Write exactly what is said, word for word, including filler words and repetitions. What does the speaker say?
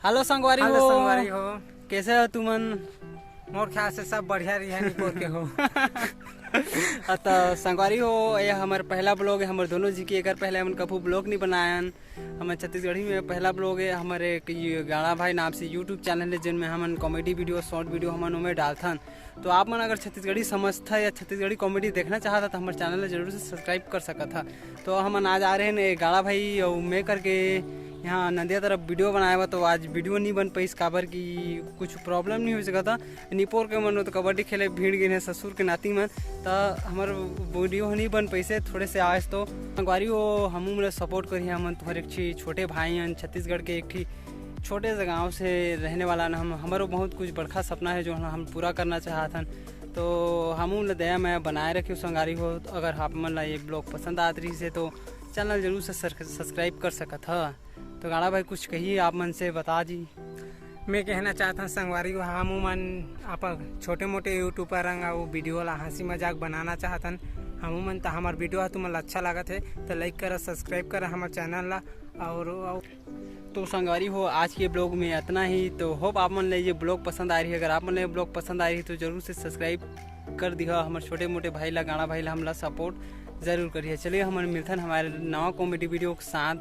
Hello संगवारी hello हो, संगवारी हो। कैसे हो तुमन? मोर ख्याल से सब बढ़िया रही है निपोर के हो। अ, त संगवारी हो, ये हमर पहला ब्लॉग है हमर दोनों जी के। एकर पहले हमन कभू ब्लॉग नहीं बनायन। हमर छत्तीसगढ़ी में पहला ब्लॉग है। हमर एक ये गाड़ा भाई नाम से यूट्यूब चैनल है, जिनमें हमन कॉमेडी वीडियो, शॉर्ट वीडियो हमन ओमे डालथन। तो आप मन अगर छत्तीसगढ़ी समझता या छत्तीसगढ़ी कॉमेडी देखना चाहता तो हमर चैनल ला जरूर से सब्सक्राइब कर सकत हा। तो हमन आज आ रहे हैं गाड़ा भाई और मैं करके यहाँ नंदिया तरफ वीडियो बनाए बा। तो आज वीडियो नहीं बन पाइस, काबर कि कुछ प्रॉब्लम नहीं हो सकता। निपोर के मन तो कबड्डी खेले भीड़ गिन है ससुर के नाती मन, त हमर वीडियो नहीं बन पैसे थोड़े से आज। तो संगवारी हो, हमू मोला सपोर्ट करिए। हमन तुम्हारे एक ठी छोटे भाई हन, छत्तीसगढ़ के एक ठी छोटे से गांव से रहने वाला न हम। हमारो बहुत कुछ बड़का सपना है जो हम पूरा करना चाहत हन। तो हमू ला दया मया बनाए रखियो संगवारी हो। अगर आप मन ला ये ब्लॉग पसंद आत रही से तो चैनल जरूर से सर- सब्सक्राइब कर सकत ह। तो गाड़ा भाई कुछ कही आप मन से बता जी। मैं कहना चाहत हन संगवारी हो, हमू मन आप छोटे मोटे यूट्यूबर हन, वो वीडियो ला हंसी मजाक बनाना चाहत हन। हमू मन त हमर वीडियो ह तुमन ला अच्छा लागत है तो लाइक करा, सब्सक्राइब करा हमर चैनल ला। और, और तो संगवारी हो, आज के ब्लॉग में इतना ही। तो होप आप मन ले ये ब्लॉग पसंद आ रही है। अगर आप मन ले ब्लॉग पसंद आ रही है तो जरूर से सब्सक्राइब कर दिहा हमर छोटे मोटे भाई ला, गाड़ा भाई ला, हमला सपोर्ट जरूर करिए। चलिए हमन मिलथन हमारे नवा कॉमेडी वीडियो के साथ।